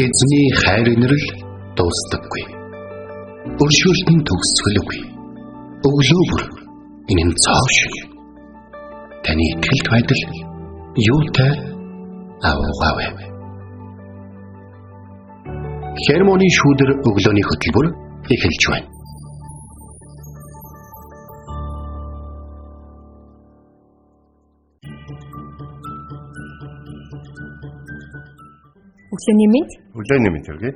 Эзний хайр инрэл дуустдаггүй. Өршөөлт нь төгсгөлгүй. Өглөө бүр энэ нь цоо шиг. Таны итгэлт байдал юутай авуугаа вэ? Хермоны шүүдэр өглөөний хөтөлбөр эхэлж байна. Өглөөний мэнд. Өглөөний мэнд хүргэе.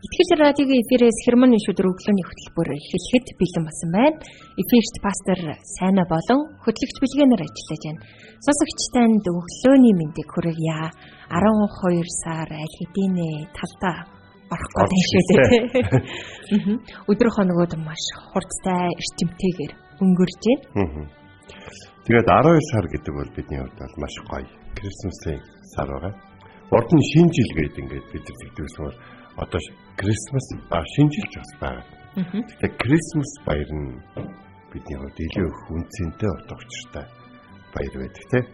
Итгэл радиогийн эфирээс Хермоны шүдэр өглөөний хөтөлбөр эхлэхэд бэлэн болсон байна. Эфирт пастор Сайна болон хөтлөгч Билгэнээр ажиллаж байна. Сонсогч танд өглөөний мэндийг хүргье. 12 сар аль хэдийнэ талдаа орох гэдэг шүү дээ. Өдөр хоногуд маш хурдтай эрчимтэйгээр өнгөрч байна. Тэгээд 12 сар гэдэг бол бидний хувьд бол маш гоё Крисмсийн сар байгаа. Урд нь шинэ жил гэдэг ингээд бид нар тэгдэгсэн бол одоо Крисмас шинэ жил ч бас байгаа. Тэгэхээр Крисмас баяр нь бидний хувьд илүү их үнцэнтэй утга учиртай баяр байдаг тийм.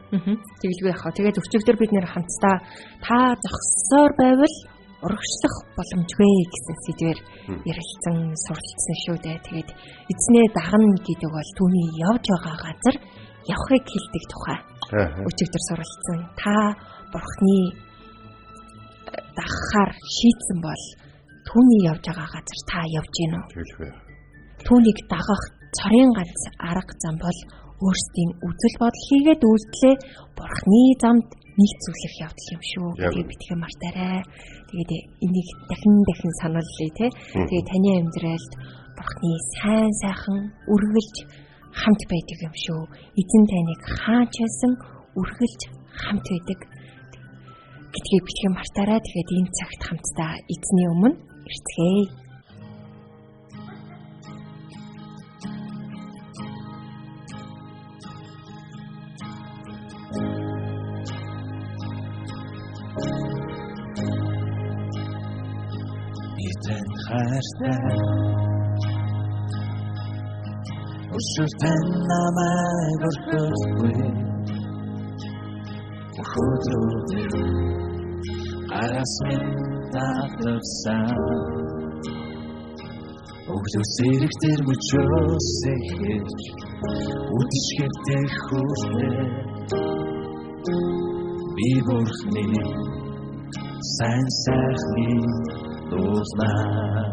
Тэгэлгүй яхаа. Тэгээд өчигдөр бид нэр хамтдаа та зогссоор байвал урагшлах боломжгүй гэсэн сэдвээр ярилцсан, суралцсан шүү дээ. Тэгээд эзнээ дагна гэдэг бол түүний явж байгаа газар явахыг хэлдэг тухай. Өчигдөр суралцсан. Та Бурхны дагахаар шийдсэн бол түүний явж байгаа газар та явж гин үү? Тэгэлгүй. Түүнийг дагах цорын ганц арга зам бол өөрсдийн үзэл бодол хийгээд үйлдэлээ Бурхны замд нийцүүлэх явдал юм шүү гэдгийг битгий мартаарай. Тэгээд энийг дахин дахин сануулъя те. Тэгээд таны амьдралд Бурхны сайн сайхан үргэлж хамт байдаг юм шүү. Эзэн таныг хаан ч байсан үргэлж хамт байдаг гэдгийг битгий мартаарай. Тэгээд энэ цагт хамтдаа эзний өмнө ирцгээе. Би танд хайртай. Өшөлтөн намайг өрхөхгүй. Өдрүүдээр гараас минь татсан. Өглөөс ирэх тэр мөчөөс эхэлж үдшгэвтэй хүртээ. Би Бурхны сайн сайхны дуулнаа.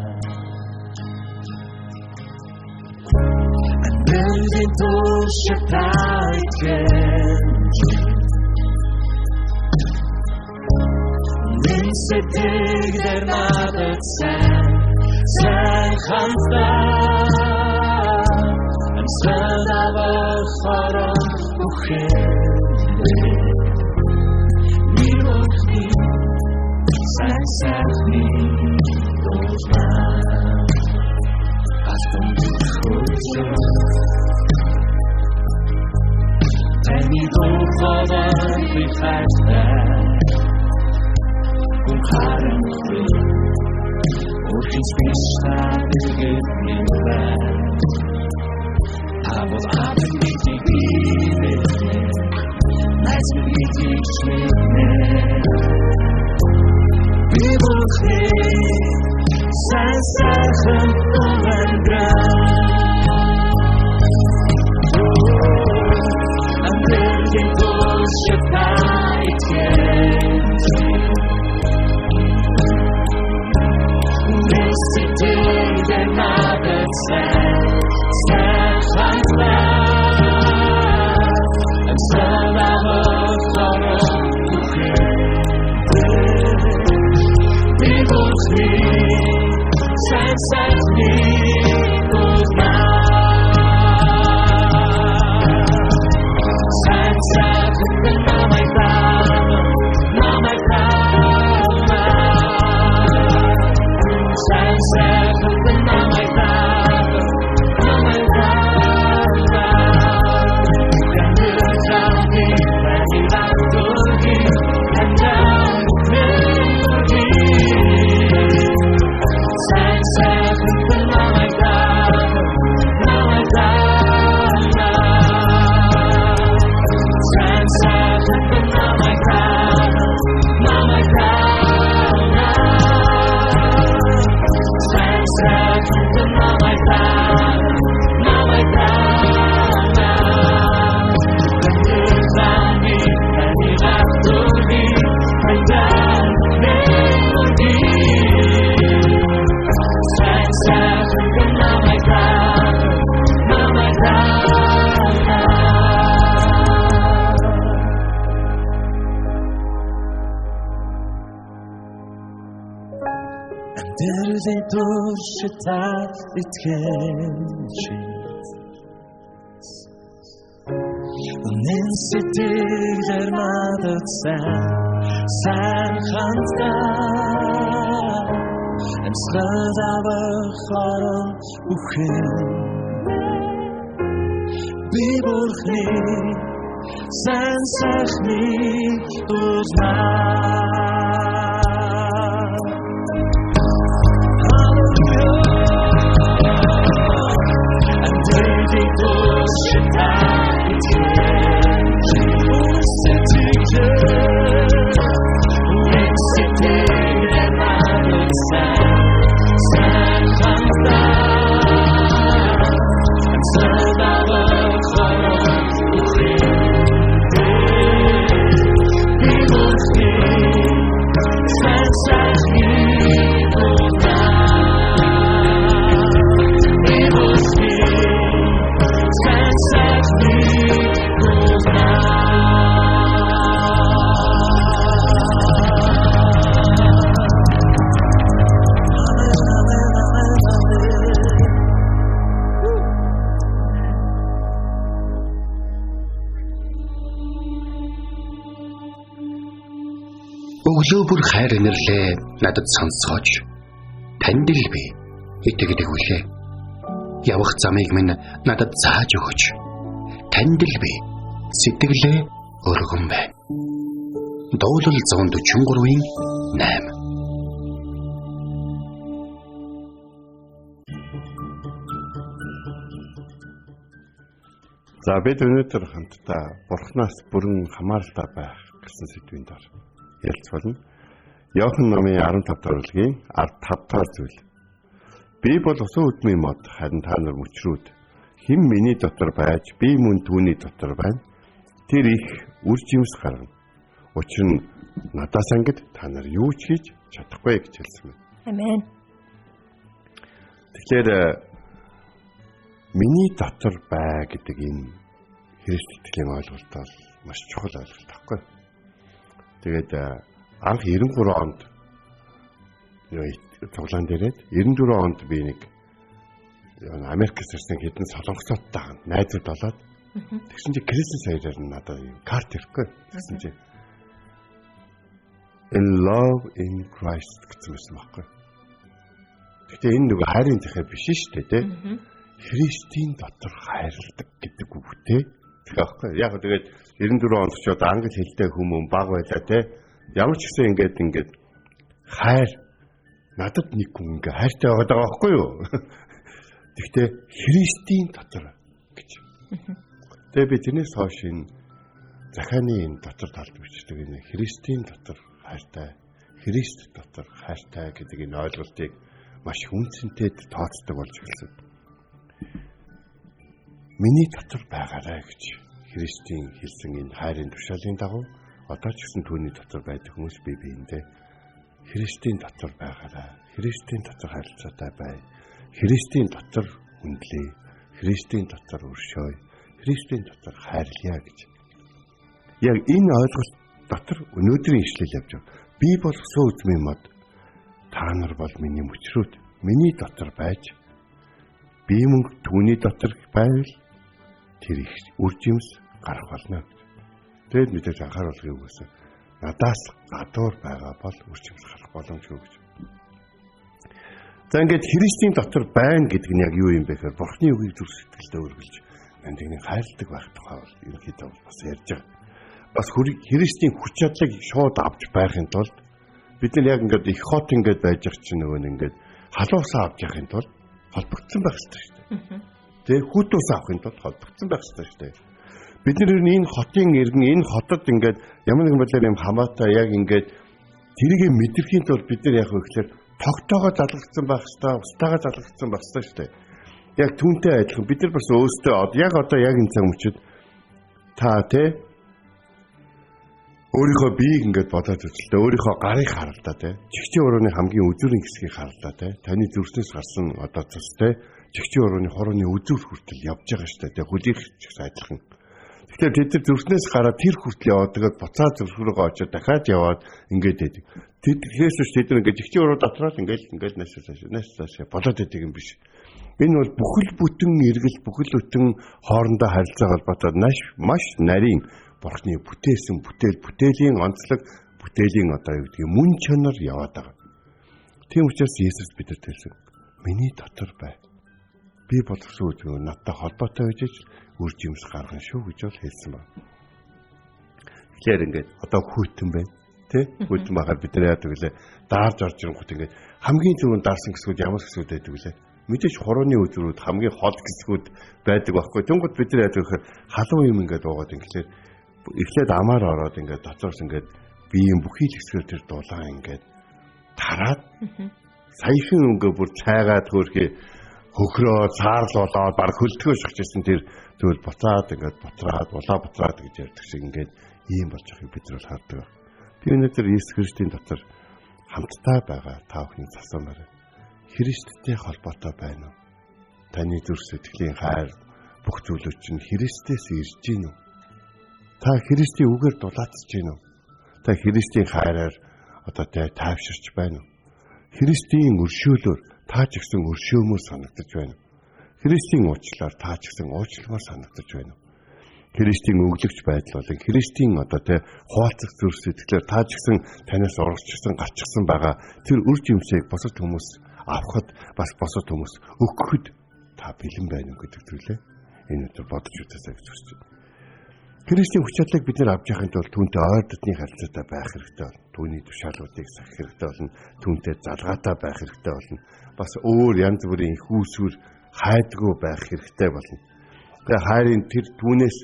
Амьдралын туршид та итгэж сэтгэлээр надад сайн сайн хандаа. Амьсгал авахаар үхэндээ би Бурхны сайн сайхны дуулнаа. Алтан хөлөө таны дуулахаар би хайртай. Харамгүй өөрхөн биш та бэлгэд минь байна. Та бол аавын гэдгийг би мэднэ. Найз минь гэдгийг ч мэднэ. Би Бурхны сайн сайхан амьдрал. Амьдралын туршид та итгэж сэтгэлээр надад сайн сайхан хандаа. Амьсгал авахаар үхэндээ би Бурхны сайн сайхны дуулнаа. Сайн сайхан намайг дагна, намайг дагна. Сайн сайхан намайг дагна, намайг дагна. Амьдрал замыг таны дагуулгыг таньж мэднэ. Сайн сайхан намайг дагна, намайг дагна. Сайн сайхан намайг дагна, Сэтгэлийн туршид та итгэж Үнэн сэтгэлээр надад сайн хандаа. Амьсгал авах орон бүхэн би Бурхны сайн сайхны дуулаа. Амьдралын туршид та итгэж үнэн сэтгэлээр үнэн сэтгэлээр надад сайн хандаа. Амьсгал авах орон бүхэн би Бурхны сайн сайхны дуулаа. Би Бурхны сайн сайхны дуулаа. Өглөө бүр хайр инэрлээ надад сонсгооч. Танд л би итгэдэг үлээ. Явах замыг минь надад зааж өгөөч. Танд л би сэтгэлээ өргөн байна. Дуулал 143-ийн 8. За бид өнөөдөр хамтдаа Бурханаас бүрэн хамааралтай байх гэсэн сэдвийн дор ярилцгаална. Иохан номын 15 дугаар бүлгийн 15 дугаар зүйл. Би бол усан үдмийн мод, харин та нар мөчрүүд. Хэн миний дотор байж, би мөн түүний дотор байна. Тэр их үр жимс гаргана. Учир нь надаас ангид та нар юу ч хийж чадахгүй гэж хэлсэн байна. Амен. Тэгэхээр миний дотор бай гэдэг энэ Христ итгэлийн ойлголт бол маш чухал ойлголт байхгүй. Тэгээд анх 93 онд цуглаан дээрээд 94 онд би нэг Америкээс ирсэн хэдэн солонгосоттой найзууд болоод тэгсэн чинь Christmas хоёроор надад юм карт ирэхгүй. Тэгсэн чинь In love in Christ гэсэн байсан байхгүй. Гэхдээ энэ нөгөө хайрын захиа биш шүү дээ, тэ? Христийн дотор хайрладаг гэдэг үгтэй. Тэгэхээр байхгүй. Яг тэгээд 94 онд ч одоо англи хэлтэй хүмүүн баг байлаа, тэ? Ямар ч гэсэн ингээд хайр надад нэг хүн ингээ хайртай байгаа байхгүй юу? Гэхдээ Христийн дотор гэж. Тэгээ би тэрнээс хойш энэ захааны энэ дотор талд бичдэг энэ Христийн дотор хайртай, Христ дотор хайртай гэдэг энэ ойлголтыг маш үнцэнтэй тооцдог болж эхэлсэн. Миний дотор байгаарай гэж Христийн хэлсэн энэ хайрын тушаалын дагуу одоо ч гэсэн түүний дотор байдаг хүмүүс бие биендээ Христийн дотор байгаарай. Христийн дотор харилцаатай бай. Христийн дотор хүндлээ. Христийн дотор өршөөе. Христийн дотор хайрлая гэж. Яг энэ ойлголт дотор өнөөдрийн ишлэл явж байгаа. Би бол усан үдмийн мод. Та нар бол миний мөчрүүд. Миний дотор байж би мөн түүний дотор байвал тэр их үр жимс гарах болно гэж. Тэгэд мэдээж анхааруулгыг өгсөн. Надаас гадуур байгаа бол үр жимс гарах боломжгүй гэж. За ингээд Христийн дотор байна гэдэг нь яг юу юм бэ гэхээр Бурхны үгийг зүрх сэтгэлдээ өргөлж нандиныг хайрладаг байх тухай бол ерөнхийдөө бас ярьж байгаа. Бас Христийн хүч чадлыг шууд авч байхын тулд бид нар яг ингээд их хот ингээд байж байгаа чинь нөгөө нэг ингээд халуусаа авч явахын тулд холбогдсон байх хэрэгтэй шүү дээ. Тэгээ хүүтүүс авахын тулд холбогдсон байх хэрэгтэй шүү дээ. Бид нар энэ хотын иргэн энэ хотод ингээд ямар нэгэн байдлаар юм хамаатай яг ингээд тэрийг мэдрэхийн тулд бид нар яг вэ гэхээр тогтоогоо залгагдсан байх хэрэгтэй, устаагаа залгагдсан байх хэрэгтэй шүү дээ. Яг түүнтэй адилхан бид нар бас өөрсдөө яг одоо яг энэ цаг мөчид та тэ өөрийнхөө биеийг ингээд бодоод үзэлтэй, өөрийнхөө гарыг харалдаа тэ. Чигчийн урууны хамгийн үзүүрийн хэсгийг харалдаа тэ. Таны зүрхнээс гарсан одоо цус тэ. Чигчийн урууны хорооны үзүүр хүртэл явж байгаа шүү дээ. Тэ хөлийнх ч гэсэн адилхан. Тэгэхээр тэд нар зүрхнээс гараад тэр хүртэл яваад тэгээд буцаад зүрх рүүгээ очиод дахиад яваад ингээд байдаг. Тэгэхээс биш тэд нар ингээд эгчийн уруу дотроо л ингээд нааш цааш болоод байдаг юм биш. Энэ бол бүхэл бүтэн эргэл бүхэл бүтэн хоорондоо харилцаа холбоотой маш нарийн Бурхны бүтээсэн бүтээлийн онцлог бүтээлийн одоо юу гэдгийг мөн чанар яваад байгаа. Тийм учраас Есүс бидэнд хэлсэн. Миний дотор бай. Би боловсон үгүй надтай холбоотой байж үр жимс гаргана шүү гэж бол хэлсэн байна. Тэгэхээр ингээд одоо хүйтэн байна. Тэ? Хүйтэн байхаар бид нар яадаг вүлээ? Даарж орж ирэнгүүт ингээд хамгийн түрүүнд дарсан хэсгүүд ямар хэсгүүд байдаг вүлээ? Мэдээж хурууны үзрүүд хамгийн хол хэсгүүд байдаг байхгүй. Тэнгууд бид нар яадаг вэхээр халуун юм ингээд уугаад ингээд эхлээд амаар ороод ингээд дотроос ингээд биеийн бүхий л хэсгээр тэр дулаан ингээд тараад саяхан өнгө бүр цайгаад хөөрхий хөхрөө цаарл болоод баг хөлтгөө шахчихсан тэр зүйл буцаад ингээд бутраад улаа бутраад гэж ярьдаг шиг ингээд ийм болж байгааг бид нар бол хардаг. Би өнөөдөр Есүс Христийн дотор хамтдаа байгаа та бүхний засаамаар Христтэй холбоотой байна уу? Таны зүрх сэтгэлийн хайр бүх зүйлүүд чинь Христээс ирж гин үү? Та Христийн үгээр дулаацж гин үү? Та Христийн хайраар одоо тайвширч байна уу? Христийн өршөөлөөр та ч гэсэн өршөөмөр санагдаж байна уу? Христийн уучлалаар та ч гэсэн уучлмаар санагдаж байна уу? Христийн өглөгч байдал болон Христийн одоо хуваалцах зүрх сэтгэлээр та ч гэсэн танаас урагшсан гарчихсан байгаа тэр үр жимсийг бусад хүмүүс авахд бас бусад хүмүүс өгөхөд та бэлэн байна уу гэдэг зүйлээ энэ өдөр бодож үзээсэй гэж хүсэж байна. Христийн хүч чадлыг бид нар авч явахын тулд түүнтэй ойр дотны харилцаатай байх хэрэгтэй болно. Түүний тушаалуудыг сахих хэрэгтэй болно. Түүнтэй залгаатай байх хэрэгтэй болно. Бас өөр янз бүрийн их үүсвэр хайдгүй байх хэрэгтэй болно. Тэгээ хайрын тэр түүнээс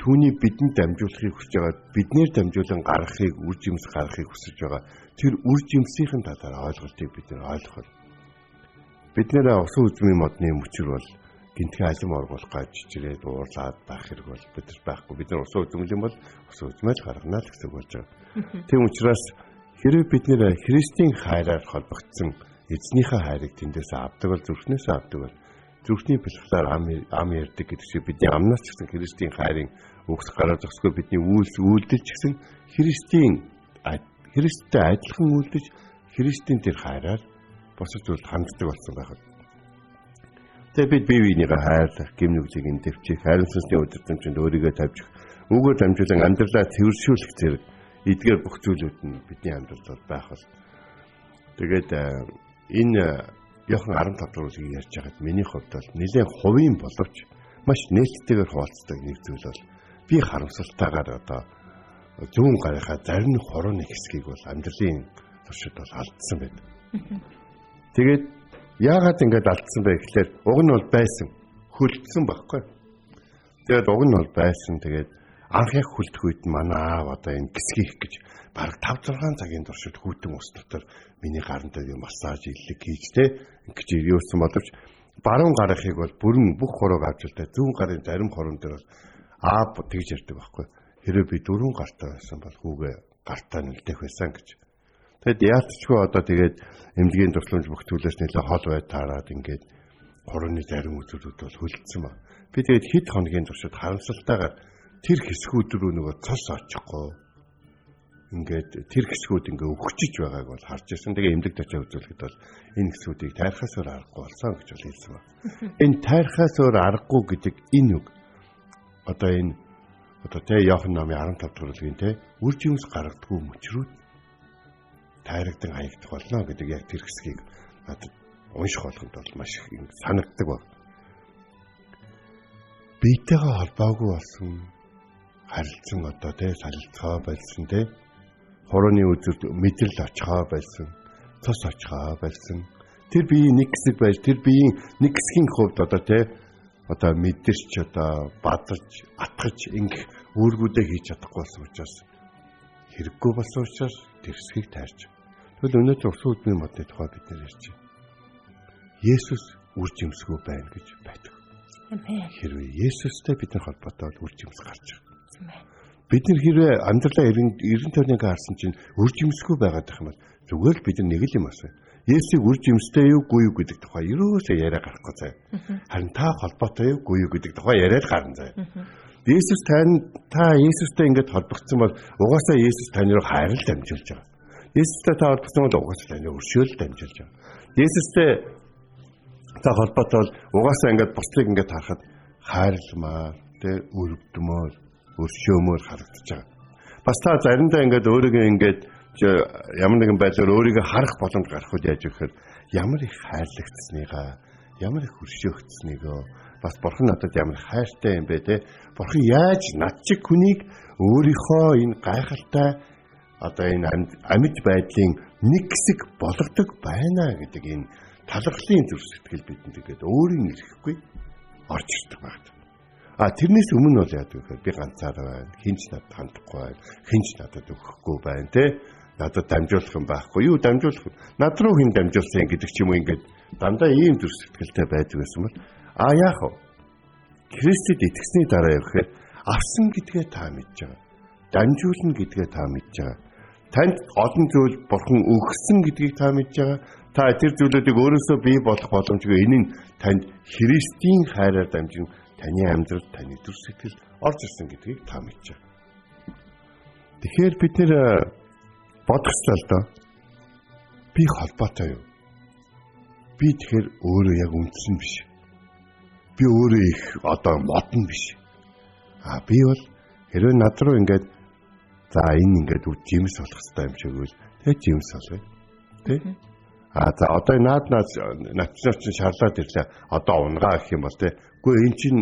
түүний бидэнд дамжуулахыг хүсэж байгаа, биднээр дамжуулан гаргахыг, үр жимс гаргахыг хүсэж байгаа. Тэр үр жимсийн талаар ойлголтыг бид нар ойлгох болно. Бид нэрээ усан үзмийн модны мөчөр бол гинтхэн алим оргуулах гэж чичрээд уурлаад байх хэрэг бол бид нар байхгүй. Бид нар усан үзмэл юм бол усан үзмэл гаргана л гэсэн үг болж байгаа. Тийм учраас хэрвээ бид нэр Христийн хайраар холбогдсон эзнийхээ хайрыг тэндээс авдаг бол зүрхнээс авдаг бол зүрхний бэлхлээр ам ярьдаг гэдэг шиг бидний амнаас ч гэсэн Христийн хайрын үгс гараа зогсгүй бидний үйлс үйлдэл ч гэсэн Христтэй адилхан үйлдэж Христийн тэр хайраар бусад зүйлд ханддаг болсон байх. Тэгээ бид бие биенийгээ хайрлах, гэм нүглийг нь дэвчих, харин сүнсний удирдамжинд өөрийгөө тавьчих, үгээр дамжуулан амьдралаа цэвэршүүлэх зэрэг эдгээр бүх зүйлүүд нь бидний амьдралд бол байх бол. Тэгээд энэ Иохан 15 дугаар бүлгийг ярьж байхад миний хувьд бол нэлээд хувийн боловч маш нээлттэйгээр хуваалцдаг нэг зүйл бол би харамсалтайгаар одоо зүүн гарынхаа зарим хурууны хэсгийг бол амьдралын туршид бол алдсан байдаг. Тэгээд яагаад ингэж алдсан бэ гэхлээр уг нь бол байсан, хөлдсөн байхгүй. Тэгээд уг нь бол байсан. Тэгээд анх яг хөлдөх үед манай аав одоо энэ гисгийх гэж бараг 5 6 цагийн туршид хүйтэн ус дотор миний гаран дээр массаж иллэг хийж те ингэж юусан боловч баруун гарынхыг бол бүрэн бүх хурууг авч л та зүүн гарын зарим хурун дээр бол аав тэгж ярьдаг байхгүй. Хэрвээ би дөрвөн гартай байсан бол хүүгээ гартаа нүлдэх байсан гэж. Тэгэд яалтчгүй одоо тэгээд эмнэлгийн тусламж бүх зүйлээс нэлээ хол бай таарад ингээд хурууны зарим үзүүлүүд бол хөлдсөн ба. Би тэгээд хэд хоногийн туршид харамсалтайгаар тэр хэсгүүд рүү нөгөө цус очихгүй ингээд тэр хэсгүүд ингээ өгчөж байгааг бол харж ирсэн. Тэгээ эмнэлэг тачаа үзүүлэхэд бол энэ хэсгүүдийг тайрхаас өөр аргагүй болсон гэж бол хэлсэн ба. Энэ тайрхаас өөр аргагүй гэдэг энэ үг одоо энэ одоо тэ Иохан номын 15 дугаар бүлгийн тэ үр жимс гаргадаггүй мөчрүүд тайрагдан хаягдах болно гэдэг яг тэр хэсгийг надад унших болгонд бол маш их санагддаг баг. Биетэйгээ холбоогүй болсон харилцан одоо тэ салилцгаа болсон тэ хурууны үзүүрт мэдрэл очихоо болсон, цус очихоо болсон. Тэр биеийн нэг хэсэг байж тэр биеийн нэг хэсгийн хувьд одоо тэ одоо мэдэрч одоо бадарч атгаж ингэх үүргүүдээ хийж чадахгүй болсон учраас хэрэггүй болсон учраас тэр хэсгийг тайрч. Тэгвэл өнөөдөр усан үдмийн модны тухай бид нэр ярьж байна. Есүс үр жимсгүй байна гэж байдаг. Амен. Хэрвээ Есүстэй бид нар холбоотой бол үр жимс гарч ирнэ. Амен. Бид нар хэрвээ амьдралаа 90 тойрныг харсан чинь үр жимсгүй байгаад байх юм бол зүгээр л бид нар нэг л юм асуу. Есүсийг үр жимстэй юу үгүй юу гэдэг тухай ерөөсөө яриа гарахгүй заяа. Харин та холбоотой юу үгүй юу гэдэг тухай яриад гарна заяа. Есүс тань та Есүстэй ингээд холбогдсон бол угаасаа Есүс тань руу хайрал дамжуулж байгаа. Есүстэй та холбогдсон бол угаасаа таны өршөөл дамжуулж байгаа. Есүстэй та холбоотой бол угаасаа ингээд бусдыг ингээд харахад хайрламаар, тэ өрөвдмөр, өршөөмөр харагдаж байгаа. Бас та заримдаа ингээд өөрийгөө ингээд ямар нэгэн байдлаар өөрийгөө харах боломж гарах үед яаж вэ гэхээр ямар их хайрлагдсаныгаа, ямар их өршөөгдсөнийгөө бас бурхан надад ямар хайртай юм бэ те. Бурхан яаж над чиг хүнийг өөрийнхөө энэ гайхалтай одоо энэ амьд байдлын нэг хэсэг болгодог байна гэдэг энэ талархлын зүрх сэтгэл бидэнд ингээд өөрийн ирэхгүй орж ирдэг байна. А тэрнээс өмнө бол яадаг вэ гэхээр би ганцаараа байна. Хинч надад хандахгүй байна. Хинч надад өгөхгүй байна те. Надад дамжуулах юм байхгүй. Юу дамжуулах вэ? Над руу хэн дамжуулсан гэдэг ч юм уу ингээд дандаа ийм зүрх сэтгэлтэй байдаг байсан бол а яах вэ? Христэд итгэсний дараа явахаар авсан гэдгээ та мэдж байгаа. Дамжуулна гэдгээ та мэдж байгаа. Танд олон зүйл бурхан өгсөн гэдгийг та мэдж байгаа. Та тэр зүйлүүдийг өөрөөсөө бий болох боломжгүй. Энэ нь танд Христийн хайраар дамжин таны амьдрал, таны зүрх сэтгэл орж ирсэн гэдгийг та мэдж байгаа. Тэгэхээр бид нэр бодох ёстой л доо. Би холбоотой юу? Би тэгэхээр өөрөө яг үндсэн биш. Би өөрөө их одоо мод нь биш. А би бол хэрвээ над руу ингээд за энэ ингээд үр жимс болох хэрэгтэй юм шиг үл тэг жимс болгоё. Тэ? А за одоо наад начнаар чинь шарлаад ирлээ. Одоо унгаа гэх юм бол тэ. Үгүй эн чинь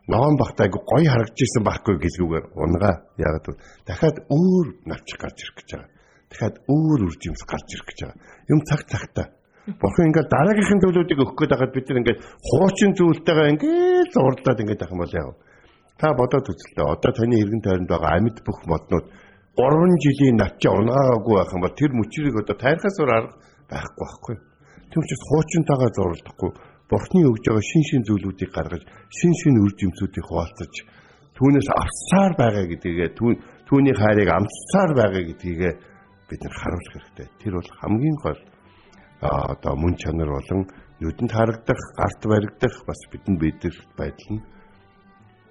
ногоон багтаа айгу гоё харагдаж исэн байхгүй гэлгүүгээр унгаа. Яагаад вэ? Дахиад өөр навчих гарч ирэх гэж байгаа. Дахиад өөр үр жимс гарч ирэх гэж байгаа. Юм цаг цагтаа. Бурхан ингээд дараагийнхын зүйлүүдийг өгөх гээд байхад бид нар ингээд хуучин зүйлтэйгээ ингээд зурлаад ингээд байх юм бол яав. Та бодоод үзлээ. Одоо таны эргэн тойронд байгаа амьд бүх моднууд 3 жилийн навчаа унгаагаагүй байх юм бол тэр мөчрийг одоо тайрхаас өөр арга байхгүй байхгүй. Тийм учраас хуучинтайгаа зурлахгүй Бурхны өгж байгаа шин шин зүйлүүдийг гаргаж шин шин үр жимсүүдийг хуваалцаж түүнээс авсаар байгаа гэдгийг түүний хайрыг амсаар байгаа гэдгийг бид нар харуулах хэрэгтэй. Тэр бол хамгийн гол одоо мөн чанар болон нүдэнд харагдах, гарт баригдах бас бидэнд биедэх байдал нь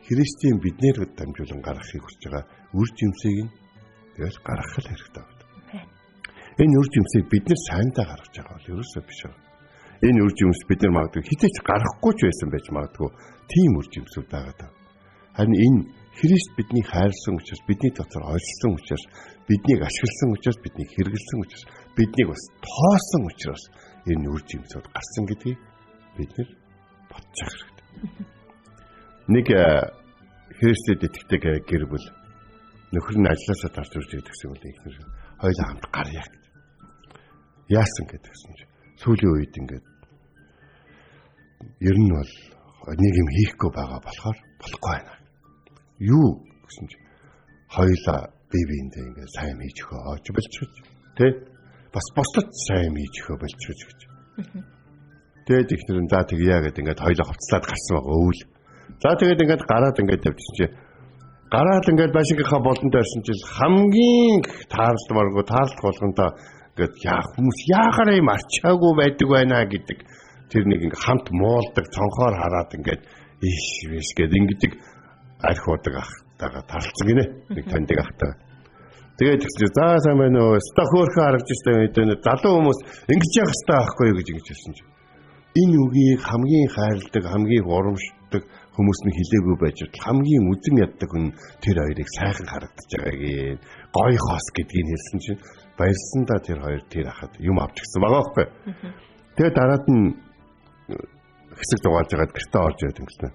Христийн биднээр дамжуулан гаргахыг хүсэж байгаа үр жимсийг нь тэгэл гаргах л хэрэгтэй байна. Энэ үр жимсийг бид нар сайндаа гаргаж байгаа бол ерөөсөө биш байна. Энэ үр жимс бид нар магадгүй хизээч гаргахгүй ч байсан байж магадгүй тийм үр жимсүүд байгаа даа. Харин энэ Христ биднийг хайрлсан учраас, бидний дотор ойлсон учраас, биднийг ашигласан учраас, биднийг хэрэгэлсэн учраас, биднийг бас тоосон учраас энэ үр жимсүүд гарсан гэдгийг бид нар бодчих хэрэгтэй. Нэг Христэд итгэдэг гэр бүл нөхөр нь ажилласаа тарж ирж гэсэн бол ихнэр хоёулаа хамт гарья гэж. Яасан гэдгсэн чинь сүүлийн үед ингээд ер нь бол нэг юм хийхгүй байгаа болохоор болохгүй байна. Юу гэсэн чинь хоёулаа бие биендээ ингээд сайн хийж өгөө оч болчих тий. Бас бусдад сайн хийж өгөө болчих гэж. Тэгээд ихнэр нь за тэгье гэд ингээд хоёулаа хувцлаад гарсан байгаа өвөл. За тэгээд ингээд гараад ингээд явчихсан чинь гараад ингээд байшингийнхаа болонд ойрсон чинь хамгийн таарлмааргүй таарлах болгонтой ингээд яа хүмүүс яахаараа юм арчаагүй байдаг байна гэдэг тэр нэг ингээд хамт муулдаг цонхоор хараад ингээд иш биш гэд ингээд арх удаг ахтайгаа тарлцсан гинэ нэг таньдаг ахтайгаа. Тэгээд тэгсэн чинь за сайн байна уу? Ста хөөрхөн харагдаж штэ энэ залуу хүмүүс ингэж явах хэрэгтэй байхгүй юу гэж ингэж хэлсэн чинь энэ үгийг хамгийн хайрладаг, хамгийн урамшдаг хүмүүс нь хэлээгүй байж хамгийн үзэн яддаг хүн тэр хоёрыг сайхан харагдаж байгааг гоё хос гэдгийг хэлсэн чинь баярлсандаа тэр хоёр тэр хахад юм авч гисэн байгаа байхгүй. Тэгээ дараад нь хэсэг дугаалж байгаад гэртээ орж ирээд ингэсэн.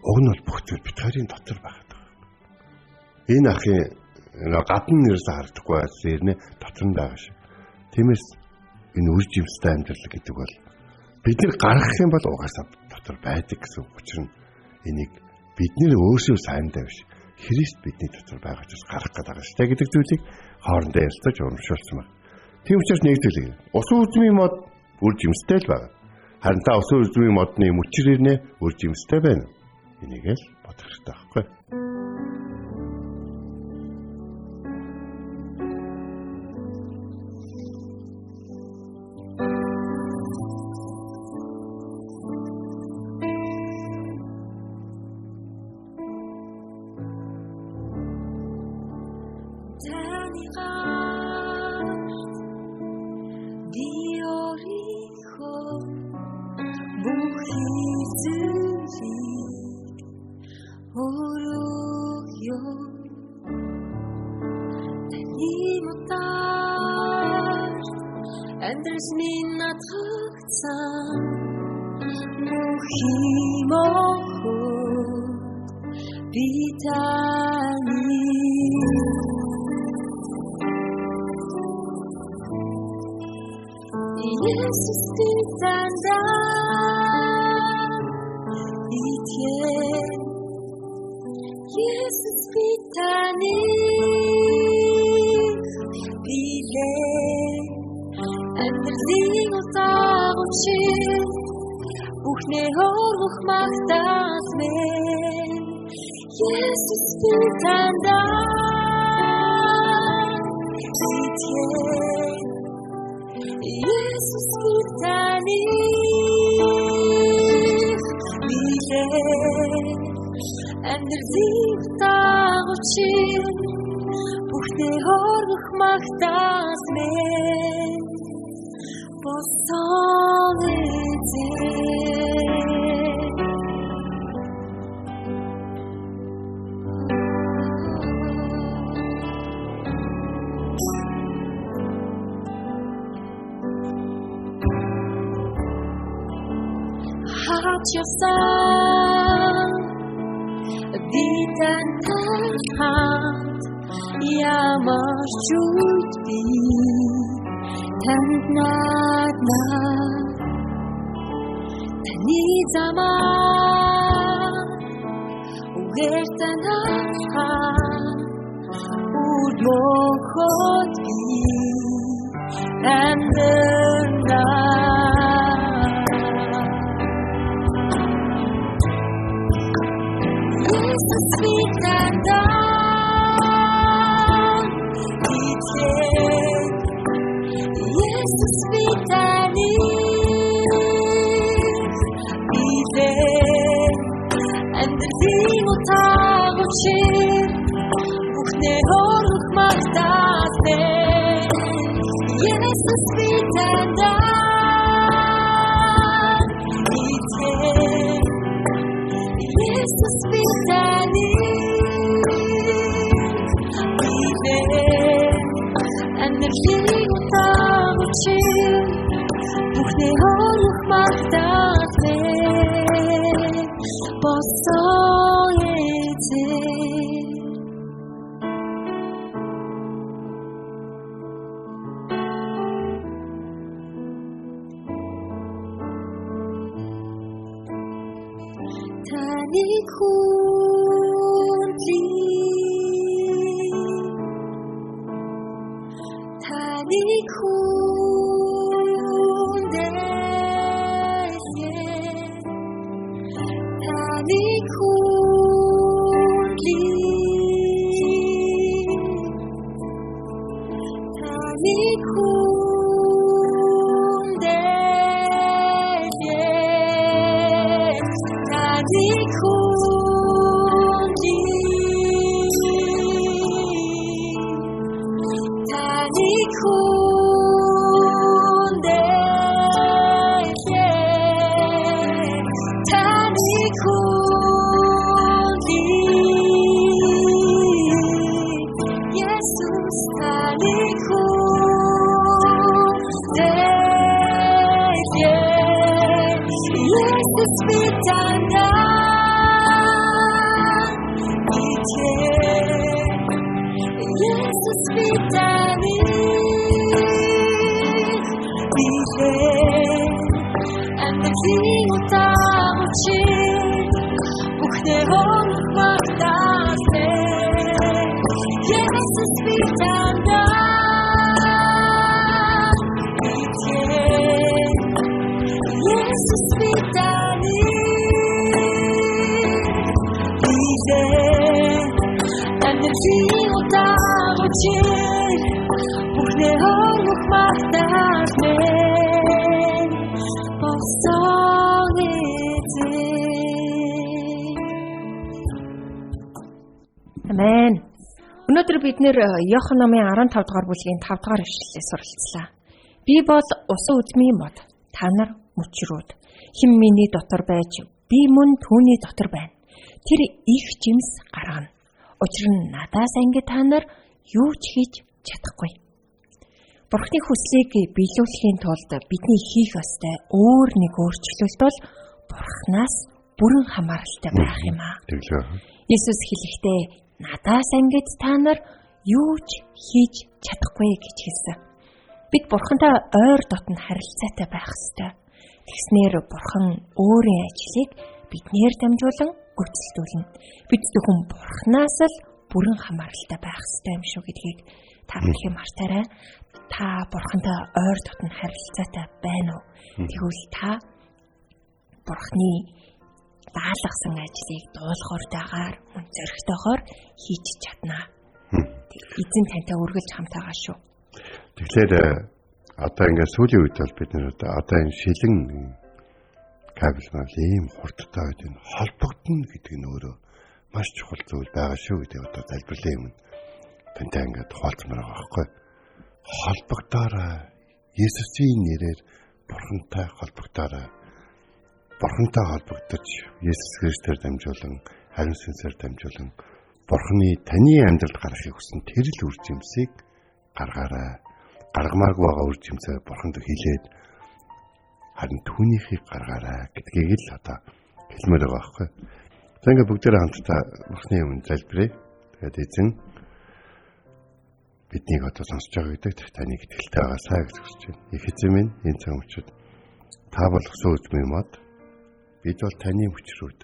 Уг нь бол бүх зүйл бит хоёрын дотор байгаад байгаа. Энэ ахын гадна нь ерөөсө харагдахгүй байсан ирнэ дотор нь байгаа шиг. Тиймээс энэ үр жимстэй амьдрал гэдэг бол бид нар гаргах юм бол угаасаа дотор байдаг гэсэн үг. Учир нь энийг бид нэр өөрсөө сайндаа биш. Христ бидний дотор байгаа учраас гарах гэдэг байгаа шүү дээ гэдэг зүйлийг хоорондоо ярилцаж урамшуулсан байна. Тийм учраас нэг зүйлийг усан үзмийн мод үр жимстэй л байгаа. Харин та усан үзмийн модны мөчр ирнэ үр жимстэй байна. Энийг л бодох хэрэгтэй байхгүй. гарт би өөрийнхөө бүхий зүйлийг өргөё. Таны мутаар амьдрал минь наадгагдсан мөнхийн мөнхөд би таны. Есүс би танд итгэв. Есүс би таны билээ. Амьдралын утга учир бүхнээ өргөх магтаал минь. Есүс би танд итгэв. Есүс би таны билээ. Амьдралын утга учир бүхнээ өргөх магтаал минь. Болсон эзэн. Хаач явсан би тантай хамт ямар ч үед би танд наадна. Таны замаар үгээр танахаа үр мөнхөд би амьдрна. Есүс би танд итгэв. Есүс би таны билээ. Амьдралын утга учир бүхнээ өргөх магтаал минь. Есүс би танд итгэв. Есүс би таны билээ. Амьдралын утга учир бүхнээ өргөх магтаал минь. Болсон эзэн. Таныг хүндлэе. Таныг хүндэе. Таныг хүндлэе. Таныг хүндэе. Таныг хүндлэе. Таныг хүндэе. Таныг хүндлэе. Есүс таныг хүндэе. Есүс би танд итгэв. Есүс би таны билээ. Амьдралын утга учир бүхнээ өргөх магтаал минь. Есүс би танд итгэв. Есүс би таны билээ. Амьдралын утга учир бүхнээ өргөх магтаал минь. Болсон эзэн. Амен. Өнөөдөр бид нэр Иохан номын 15 дугаар бүлгийн 5 дугаар ишлэлээс суралцлаа. Би бол усан үзмийн мод, та нар мөчрүүд. Хэн миний дотор байж, би мөн түүний дотор байна. Тэр их жимс гаргана. Учир нь надаас анги та нар юу ч хийж чадахгүй. Бурхны хүслийг биелүүлэхийн тулд бидний хийх ёстой өөр нэг өөрчлөлт бол Бурханаас бүрэн хамааралтай байх юм аа. Тэглээ. Есүс хэлэхдээ надаас ангид та нар юу ч хийж чадахгүй гэж хэлсэн. Бид Бурхантай ойр дотн харилцаатай байх ёстой. Тэгснээр Бурхан өөрийн ажлыг биднээр дамжуулан гүйцэлдүүлнэ. Бид зөвхөн Бурханаас л бүрэн хамааралтай байх ёстой юм шүү гэдгийг та бүхэн мартаарай. Та Бурхантай ойр дотн харилцаатай байна уу? Тэгвэл та Бурханы даалгасан ажлыг дуулууртайгаар мөн зоригтойгоор хийж чаднаа. Эзэн тантай үргэлж хамт байгаа шүү. Тэгэхээр одоо ингээд сүүлийн үед бол бид нэр одоо энэ шилэн кабель мабл ийм хурдтай үед энэ холбогдно гэдэг нь өөрөө маш чухал зүйл байгаа шүү гэдэг одоо залбирлын өмнө тантай ингээд хуваалцмаар байгаа байхгүй. Холбогдоорой. Есүсийн нэрээр Бурхантай холбогдоорой. Бурхантай холбогдож Есүс Христээр дамжуулан, Харин сүнсээр дамжуулан Бурханы таны амьдралд гаргахыг хүсэн тэр л үр жимсийг гаргаарай. Гаргамааргүй байгаа үр жимсээ Бурханд хилээд харин түүнийхийг гаргаарай гэдгийг л одоо хэлмээр байгаа байхгүй. За ингээд бүгдээрээ хамтдаа Бурханы өмнө залбирая. Тэгээд эзэн биднийг одоо сонсож байгаа гэдэг таныг итгэлтэй байгаасаа гэж хүсэж байна. Их эзэн минь энэ цаг мөчид та болгосон үзмийн мод бид бол таны мөчрүүд.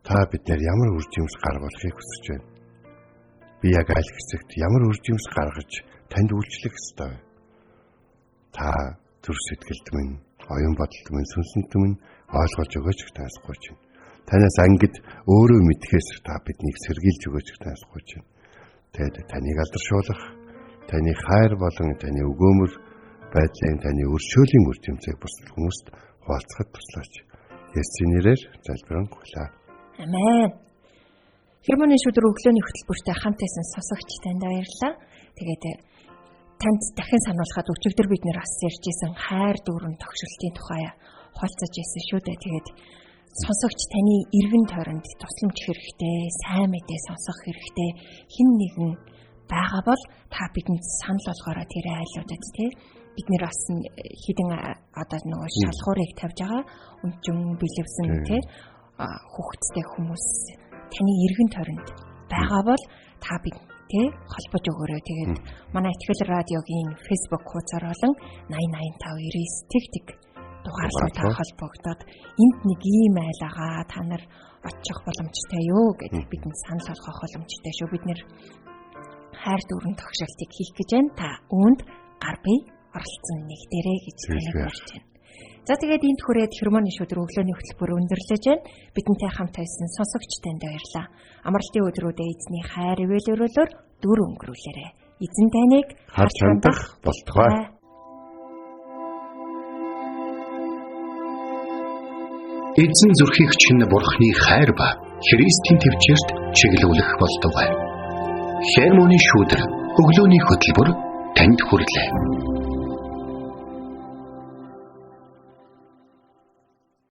Та биднээр ямар үр жимс гаргуулахыг хүсэж байна. Би яг аль хэсэгт ямар үр жимс гаргаж танд үйлчлэх ёстой вэ? Та зүрх сэтгэлд минь, оюун бодолд минь, сүнсэнд минь ойлгож өгөөч гэж танаас гуйж байна. Танаас ангид өөрөө мэдхээс та биднийг сэргийлж өгөөч гэж танаас гуйж байна. Тэгээд таныг алдаршуулах, таны хайр болон таны өгөөмөр байдлын, таны өршөөлийн үр жимсийг бусад хүмүүст хуваалцахад туслаач. Есүсийн нэрээр залбирanгуйлаа. Амен. Хермоны шүдэр өглөөний хөтөлбөртэй хамт байсан сонсогч танд баярлалаа. Тэгээд танд дахин сануулхад өчигдөр бид нэр бас ярьж исэн хайр дүүрэн тогшилтын тухай хуваалцаж байсан шүү дээ. Тэгээд сонсогч таны эргэн тойронд тусламж хэрэгтэй, сайн мэдээ сонсох хэрэгтэй хэн нэгэн байгаа бол та бидэнд санал болгоорой тэр айлуудад тий. Бид нэр бас хідэн одоо нөгөө шалгуурыг тавьж байгаа өнчөн бэлэвсэн тий хүүхэдтэй хүмүүс таны эргэн тойронд байгаа бол та бид тий холбож өгөөрэй. Тэгээд манай Итгэл радиогийн Facebook хуудасаар болон 8085 99 тэг тэг дугаарлуудаа холбогдоод энд нэг ийм айл байгаа та нар очих боломжтой юу гэдэг бидэнд санал болгох боломжтой шүү. Бид нэр хайр дүүрэн тогшилтыг хийх гэж байна. Та үүнд гар бие оролцсон нэгдэрэй гэж таныг урьж байна. За тэгээд энд хүрээд хермоны шүдэр өглөөний хөтөлбөр өндөрлөж байна. Бидэнтэй хамт байсан сонсогч танд баярлалаа. Амралтын өдрүүдэд эзний хайр ивэл өрөөлөөр дүр өнгөрүүлээрэй. Эзэн таныг харж хандах болтугай. Эзэн зүрхийг чинь Бурхны хайр ба Христийн төвчөрт чиглүүлэх болтугай. Хермоны шүүдэр өглөөний хөтөлбөр танд хүрэлээ.